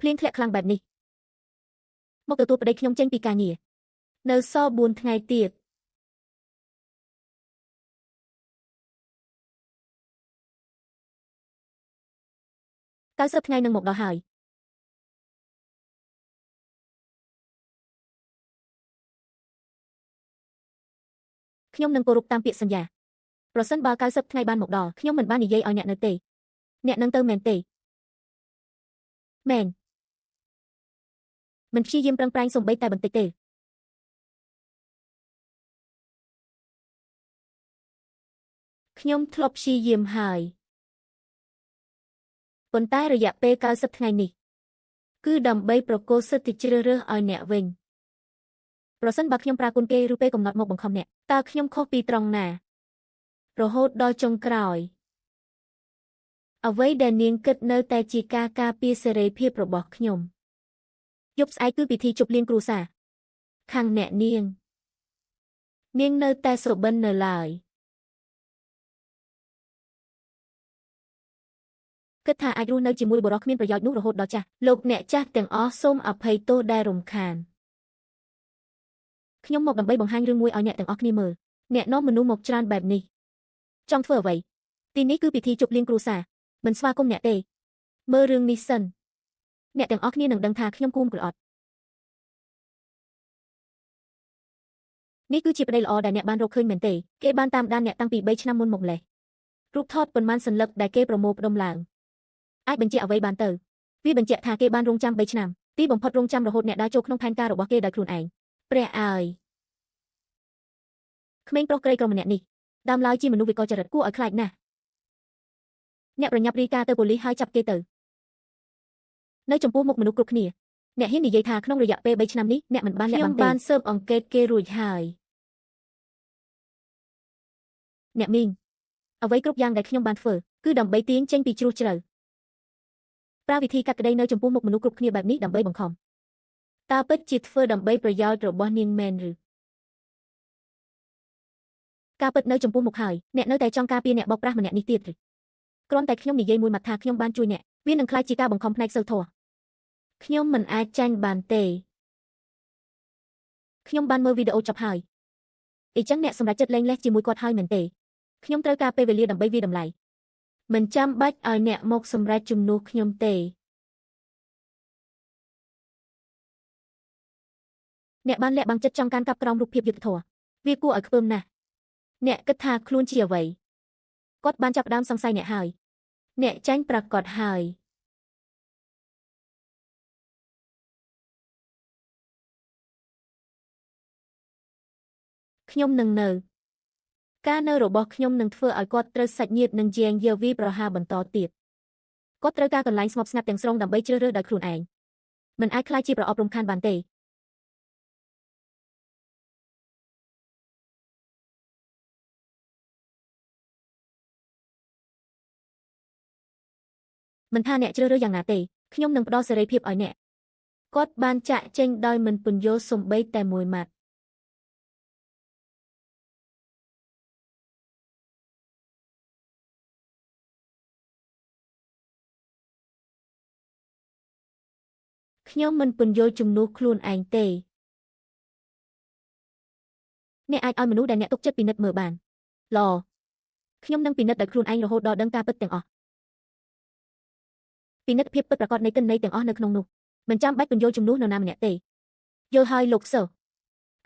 ភ្លៀងធ្លាក់ខ្លាំងបែបនេះមកទទួលប្តីខ្ញុំចេញពីការងារនៅសល់4ថ្ងៃទៀត90ថ្ងៃនឹងមកដល់ហើយខ្ញុំនឹងគោរពតាមពាក្យសន្យាប្រសិនបើ90ថ្ងៃបានមកដល់ខ្ញុំមិនបាននិយាយឲ្យអ្នកនៅទេអ្នកនឹងទៅមែនទេមែនមិនព្យាយាមប្រឹងប្រែងសូម្បីតែបន្តិចទេខ្ញុំធ្លាប់ព្យាយាមហើយប៉ុន្តែរយៈពេល90ថ្ងៃនេះគឺដើម្បីប្រគល់សិទ្ធិជ្រើសរើសឲ្យអ្នកវិញប្រសិនបើខ្ញុំប្រើគុណគេឬពេលកំណត់មកបង្ខំអ្នកតើខ្ញុំខុសពីត្រង់ណារហូតដល់ចុងក្រោយអ្វីដែលនាងគិតនៅតែជាការការពារសេរីភាពរបស់ខ្ញុំយប់ស្អែកគឺពិធីជប់លៀងគ្រួសារខាងអ្នកនាងនាងនៅតែស្របិននៅឡើយគិតថាអាចរស់នៅជាមួយបុរសគ្មានប្រយោជន៍នោះរហូតដល់ចាស់លោកអ្នកចាស់ទាំងអស់សូមអភ័យទោសដែលរំខានខ្ញុំមកដើម្បីបង្ហាញរឿងមួយឲ្យអ្នកទាំងអស់គ្នាមើលអ្នកនាំមនុស្សមកច្រើនបែបនេះចង់ធ្វើអ្វីទីនេះគឺពិធីជប់លៀងគ្រួសារមិនស្វាគមន៍អ្នកទេមើលរឿងនេះសិនអ្នកទាំងអស់គ្នានឹងដឹងថាខ្ញុំគួមឬអត់នេះគឺជាប្តីល្អដែលអ្នកបានរកឃើញមែនទេគេបានតាមដានអ្នកតាំងពី3ឆ្នាំមុនមកម្លេះរូបថតប៉ុន្មានសន្លឹកដែលគេប្រមូលផ្ដុំឡើងអាចបញ្ជាក់អ្វីបានទៅវាបញ្ជាក់ថាគេបានរងចាំ3ឆ្នាំទីបំផុតរងចាំរហូតអ្នកដើរចូលក្នុងផែនការរបស់គេដោយខ្លួនឯងព្រះអើយក្មេងប្រុសក្រីក្រម្នាក់នេះដើមឡើយជាមនុស្សវិកលចរិតគួរឲ្យខ្លាចណាស់អ្នកប្រញាប់រាយការណ៍ទៅប៉ូលីសហើយចាប់គេទៅនៅចំពោះមុខមនុស្សគ្រប់គ្នាអ្នកហ៊ាននិយាយថាក្នុងរយៈពេល3ឆ្នាំនេះអ្នកមិនបានលាក់បាំងទេខ្ញុំបានស៊ើបអង្កេតគេរួចហើយអ្នកមីងអ្វីគ្រប់យ៉ាងដែលខ្ញុំបានធ្វើគឺដើម្បីទាញចេញពីជ្រោះជ្រៅប្រើវិធីកាត់ក្តីនៅចំពោះមុខមនុស្សគ្រប់គ្នាបែបនេះដើម្បីបង្ខំតើពិតជាធ្វើដើម្បីប្រយោជន៍របស់នាងមែនឬការពិតនៅចំពោះមុខហើយអ្នកនៅតែចង់ការពារអ្នកបោកប្រាស់ម្នាក់នេះទៀតឬគ្រាន់តែខ្ញុំនិយាយមួយម៉ាត់ថាខ្ញុំបានជួយអ្នកវានឹងក្លាយជាការបង្ខំផ្នែកសីលធម៌ខ្ញុំមិនអាចចាញ់បានទេខ្ញុំបានមើលវីដេអូចប់ហើយអ៊ីចឹងអ្នកសម្រេចចិត្តលែងលេះជាមួយគាត់ហើយមែនទេខ្ញុំត្រូវការពេលវេលាដើម្បីវាតម្លៃមិនចាំបាច់ឲ្យអ្នកមកសម្រេចជំនួសខ្ញុំទេអ្នកបានលាក់បាំងចិត្តចង់កាន់កាប់ក្រោមរូបភាពយុត្តិធម៌វាគួរឲ្យខ្ពើមណាស់អ្នកគិតថាខ្លួនជាអ្វីគាត់បានចាប់ផ្ដើមសង្ស័យអ្នកហើយអ្នកចាញ់ប្រាកដហើយខ្ញុំនឹងនៅការនៅរបស់ខ្ញុំនឹងធ្វើឲ្យគាត់ត្រូវសាច់ញាតិនឹងជាងយាវីប្រហារបន្តទៀតគាត់ត្រូវការកន្លែងស្ងប់ស្ងាត់ទាំងស្រុងដើម្បីជ្រើសរើសដោយខ្លួនឯងមិនអាចក្លាយជាប្រអប់រំខានបានទេមិនថាអ្នកជ្រើសរើសយ៉ាងណាទេខ្ញុំនឹងផ្ដល់សេរីភាពឲ្យអ្នកគាត់បានចាក់ចេញដោយមិនពន្យល់សូម្បីតែមួយម៉ាត់ខ្ញុំមិនពន្យល់ជំនួសខ្លួនឯងទេអ្នកអាចឲ្យមនុស្សដែលអ្នកទុកចិត្តពិនិត្យមើលបានល្អខ្ញុំនឹងពិនិត្យដោយខ្លួនឯងរហូតដល់ដឹងការពិតទាំងអស់ពិនិត្យភាពពិតប្រាកដនៃទិន្នន័យទាំងអស់នៅក្នុងនោះមិនចាំបាច់ពន្យល់ជំនួសនរណាម្នាក់ទេយល់ហើយលោកសើ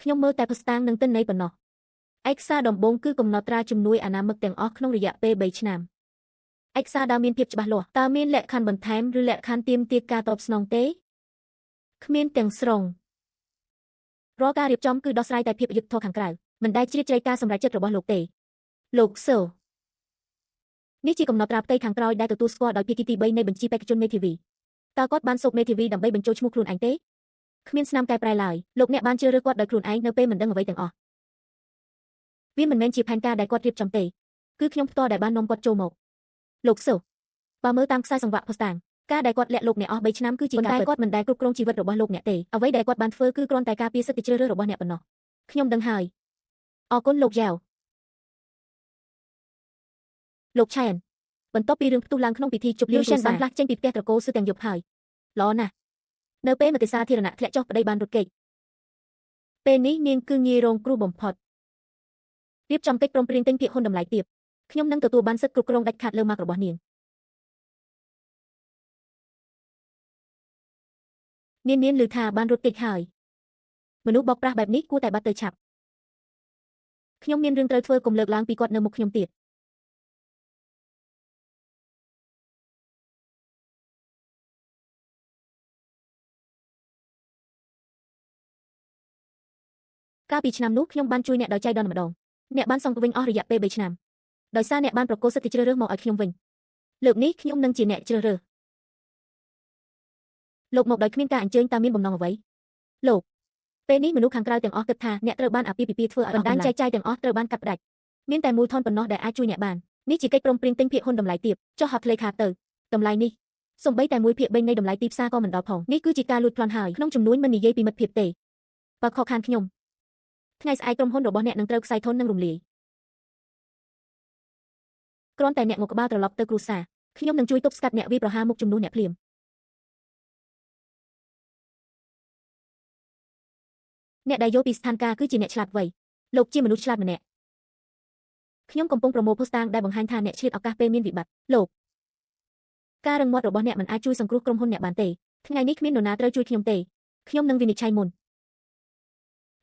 ខ្ញុំមើលតែភស្តុតាងនិងទិន្នន័យប៉ុណ្ណោះឯកសារដំបូងគឺកំណត់ត្រាជំនួយអនាមិកទាំងអស់ក្នុងរយៈពេល3ឆ្នាំឯកសារដើមមានភាពច្បាស់លាស់តើមានលក្ខខណ្ឌបន្ថែមឬលក្ខខណ្ឌទាមទារការតបស្នងទេគ្មានទាំងស្រុងរាល់ការរៀបចំគឺដោះស្រាយតែភាពអយុត្តិធម៌ខាងក្រៅមិនដែលជ្រៀតជ្រែកការសម្រេចចិត្តរបស់លោកទេលោកសើនេះជាកំណត់ត្រាផ្ទៃខាងក្រោយដែលទទួលស្គាល់ដោយភាគីទី3នៃបញ្ជីបេក្ខជនមេធាវីតើគាត់បានសូកមេធាវីដើម្បីបញ្ចូលឈ្មោះខ្លួនឯងទេគ្មានស្នាមកែប្រែឡើយលោកអ្នកបានជ្រើសរើសគាត់ដោយខ្លួនឯងនៅពេលមិនដឹងអ្វីទាំងអស់វាមិនមែនជាផែនការដែលគាត់រៀបចំទេគឺខ្ញុំផ្ទាល់ដែលបាននាំគាត់ចូលមកលោកសើបើមើលតាមខ្សែសង្វាក់ភស្តុតាងការដែលគាត់លាក់លោកអ្នកអស់3ឆ្នាំគឺជាការពិតគាត់មិនដែលគ្រប់គ្រងជីវិតរបស់លោកអ្នកទេអ្វីដែលគាត់បានធ្វើគឺគ្រាន់តែការពារសិទ្ធិជ្រើសរើសរបស់អ្នកប៉ុណ្ណោះខ្ញុំដឹងហើយអរគុណលោកយ៉ាវលោកឆែនបន្ទាប់ពីរឿងផ្ទុះឡើងក្នុងពិធីជប់លៀងគ្រួសារបានផ្លាស់ចេញពីផ្ទះត្រកូលស៊ឺទាំងយប់ហើយល្អណាស់ នៅពេលមតិសាធារណៈធ្លាក់ចុះប្តីបានរត់គេចពេលនេះនាងគឺងាយរងគ្រោះបំផុតរៀបចំកិច្ចព្រមព្រៀងទិញភាគហ៊ុនតម្លៃទាបខ្ញុំនឹងទទួលបានសិទ្ធិគ្រប់គ្រងដាច់ខាតលើម៉ាករបស់នាងនាងឮថាបានរត់គេចហើយមនុស្សបោកប្រាស់បែបនេះគួរតែបាត់ទៅឆាប់ខ្ញុំមានរឿងត្រូវធ្វើកុំលើកឡើងពីគាត់នៅមុខខ្ញុំទៀតកាលពីឆ្នាំនោះខ្ញុំបានជួយអ្នកដោយចៃដន្យម្ដងអ្នកបានសងទៅវិញអស់រយៈពេល3ឆ្នាំដោយសារអ្នកបានប្រគល់សិទ្ធិជ្រើសរើសមកឲ្យខ្ញុំវិញលើកនេះខ្ញុំនឹងជាអ្នកជ្រើសរើសលោកមកដោយគ្មានការអញ្ជើញតើមានបំណងអ្វីលោកពេលនេះមនុស្សខាងក្រៅទាំងអស់គិតថាអ្នកត្រូវបានអាពាហ៍ពិពាហ៍ធ្វើឲ្យបណ្ដាញចែកចាយទាំងអស់ត្រូវបានកាត់ផ្តាច់មានតែមូលធនប៉ុណ្ណោះដែលអាចជួយអ្នកបាននេះជាកិច្ចព្រមព្រៀងទិញភាគហ៊ុនតម្លៃទាបចុះហត្ថលេខាទៅតម្លៃនេះសូម្បីតែ1/3នៃតម្លៃទីផ្សារក៏មិនដល់ផងនេះគឺជាការលួចប្លន់ហើយក្នុងចំនួនមិននិយាយពីមិត្តភាពទេបើខកខានខ្ញុំថ្ងៃស្អែកក្រុមហ៊ុនរបស់អ្នកនឹងត្រូវខ្សែធននិងរំលាយគ្រាន់តែអ្នកងក់ក្បាលត្រឡប់ទៅគ្រួសារខ្ញុំនឹងជួយទប់ស្កាត់អ្នកវាយប្រហារមុខជំនួសអ្នកភ្លាមអ្នកដែលយល់ពីស្ថានភាពគឺជាអ្នកឆ្លាតវៃលោកជាមនុស្សឆ្លាតម្នាក់ខ្ញុំកំពុងប្រមូលភស្តុតាងដែលបង្ហាញថាអ្នកឆ្លៀតឱកាសពេលមានវិបត្តិលោកការរឹងមាត់របស់អ្នកមិនអាចជួយសង្គ្រោះក្រុមហ៊ុនអ្នកបានទេថ្ងៃនេះគ្មាននរណាត្រូវជួយខ្ញុំទេខ្ញុំនឹងវិនិច្ឆ័យមុន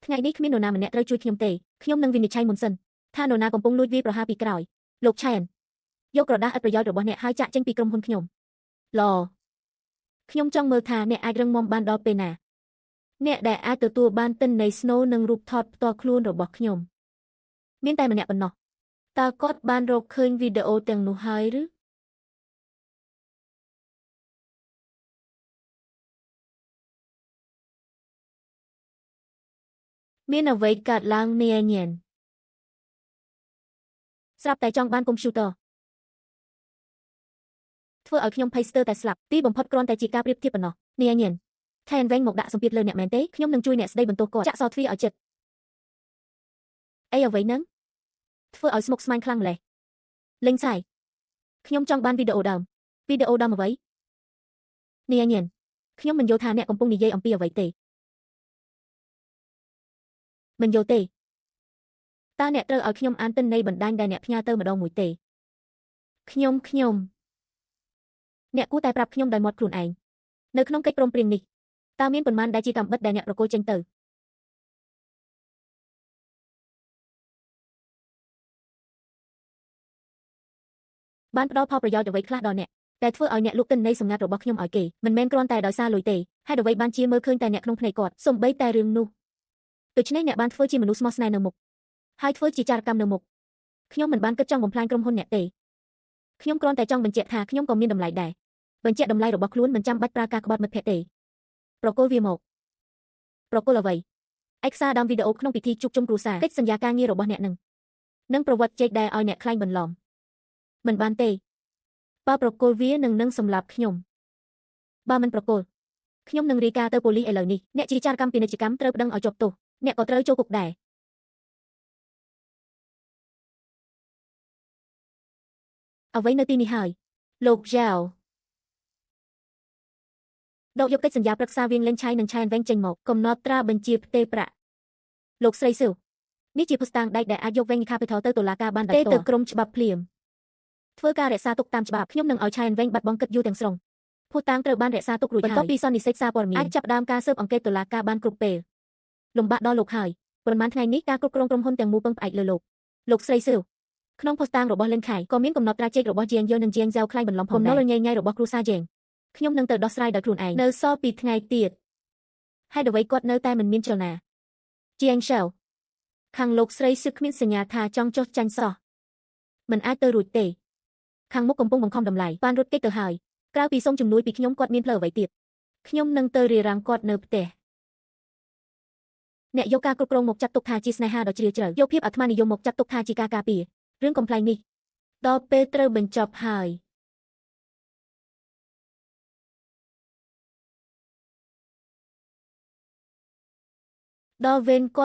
ថ្ងៃនេះគ្មាននរណាម្នាក់ត្រូវជួយខ្ញុំទេខ្ញុំនឹងវិនិច្ឆ័យមុនសិនថានរណាកំពុងលួចវាយប្រហារពីក្រោយលោកឆែនយកក្រដាសឥតប្រយោជន៍របស់អ្នកហើយចាក់ចេញពីក្រុមហ៊ុនខ្ញុំល្អខ្ញុំចង់មើលថាអ្នកអាចរឹងមាំបានដល់ពេលណាអ្នកដែលអាចទទួលបានទិន្នន័យស្នូលនិងរូបថតផ្ទាល់ខ្លួនរបស់ខ្ញុំមានតែម្នាក់ប៉ុណ្ណោះតើគាត់បានរកឃើញវីដេអូទាំងនោះហើយឬមានអ្វីកើតឡើងនាញែនស្រាប់តែចង់បានកុំព្យូទ័រធ្វើឲ្យខ្ញុំភ័យស្ទើរតែស្លាប់ទីបំផុតគ្រាន់តែជាការប្រៀបធៀបប៉ុណ្ណោះនាញែនថែនវែងមកដាក់សម្ពាធលើអ្នកមែនទេខ្ញុំនឹងជួយអ្នកស្ដីបន្ទោសគាត់ចាក់សោទ្វារឲ្យចិត្តអីអ្វីនឹងធ្វើឲ្យស្មុគស្មាញខ្លាំងម្ល៉េះលេងឆៃខ្ញុំចង់បានវីដេអូដើមវីដេអូដើមអ្វីនាញែនខ្ញុំមិនយល់ថាអ្នកកំពុងនិយាយអំពីអ្វីទេមិនយល់ទេតើអ្នកត្រូវឲ្យខ្ញុំអានទិន្នន័យបណ្ដាញដែលអ្នកផ្ញើទៅម្ដងមួយទេខ្ញុំអ្នកគួរតែប្រាប់ខ្ញុំដោយមាត់ខ្លួនឯងនៅក្នុងកិច្ចព្រមព្រៀងនេះតើមានប៉ុន្មានដែលជាកាំបិតដែលអ្នកប្រគល់ចេញទៅបានផ្ដល់ផលប្រយោជន៍អ្វីខ្លះដល់អ្នកតែធ្វើឲ្យអ្នកលក់ទិន្នន័យសម្ងាត់របស់ខ្ញុំឲ្យគេមិនមែនគ្រាន់តែដោយសារលុយទេហេតុអ្វីបានជាមើលឃើញតែអ្នកក្នុងភ្នែកគាត់សូម្បីតែរឿងនោះដូច្នេះអ្នកបានធ្វើជាមនុស្សស្មោះស្នេហ៍នៅមុខហើយធ្វើជាចារកម្មនៅមុខខ្ញុំមិនបានគិតចង់បំផ្លាញក្រុមហ៊ុនអ្នកទេខ្ញុំគ្រាន់តែចង់បញ្ជាក់ថាខ្ញុំក៏មានតម្លៃដែរបញ្ជាក់តម្លៃរបស់ខ្លួនមិនចាំបាច់ប្រើការក្បត់មិត្តភក្តិទេប្រគល់វាមកប្រគល់អ្វីឯកសារដើមវីដេអូក្នុងពិធីជួបជុំគ្រួសារកិច្ចសន្យាការងាររបស់អ្នកនឹងប្រវត្តិជែកដែលឲ្យអ្នកខ្លែងបន្លំមិនបានទេបើប្រគល់វានឹងសម្លាប់ខ្ញុំបើមិនប្រគល់ខ្ញុំនឹងរាយការណ៍ទៅប៉ូលីសឥឡូវនេះអ្នកជាចារកម្មពាណិជ្ជកម្មត្រូវប្តឹងឲ្យជាប់ទោសអ្នកក៏ត្រូវចូលគុកដែរអ្វីនៅទីនេះហើយលោកយ៉ាវដកយកកិច្ចសន្យាប្រឹក្សាវៀងលេងឆៃនិងឆែនវែងចេញមកកំណត់ត្រាបញ្ជាផ្ទេរប្រាក់លោកស្រីស៊ូនេះជាភស្តុតាងដែកដែលអាចយកវែង Capital ទៅតុលាការបានដោយផ្ទាល់ទៅក្រុមច្បាប់ភ្លាមធ្វើការរក្សាទុកតាមច្បាប់ខ្ញុំនឹងឲ្យឆែនវែងបាត់បង់កិត្តិយសទាំងស្រុងភស្តុតាងត្រូវបានរក្សាទុករួចហើយបន្ទាប់ពីសន្និសីទសារព័ត៌មានអាចចាប់ផ្ដើមការស៊ើបអង្កេតតុលាការបានគ្រប់ពេលលំបាកដល់លោកហើយប៉ុន្មានថ្ងៃនេះការគ្រប់គ្រងក្រុមហ៊ុនទាំងមូលពឹងផ្អែកលើលោកលោកស្រីស៊ូក្នុងភស្តុតាងរបស់លិនខៃក៏មានកំណត់ត្រាជែករបស់ជាងយល់និងជាងយ៉ៅខ្លែងបន្លំផងដែរកំណត់រញ៉េញ៉ៃរបស់គ្រួសារជាងខ្ញុំនឹងទៅដោះស្រាយដោយខ្លួនឯងនៅសល់ពីថ្ងៃទៀតហេតុអ្វីគាត់នៅតែមិនមានចលនាជាងშៅខាងលោកស្រីស៊ឺគ្មានសញ្ញាថាចង់ចុះចាញ់សោះមិនអាចទៅរួចទេខាងមុខកំពុងបង្ខំតម្លៃបានរត់គេចទៅហើយក្រៅពីសុំជំនួយពីខ្ញុំគាត់មានផ្លូវអ្វីទៀតខ្ញុំនឹងទៅរារាំងគាត់នៅផ្ទះអ្នកយកការគ្រប់គ្រងមកចាត់ទុកថាជាស្នេហាដ៏ជ្រាលជ្រៅយកភាពអាត្មានិយមមកចាត់ទុកថាជាការការពាររឿងកំប្លែងនេះដល់ពេលត្រូវបញ្ចប់ហើយដល់វេនគាត់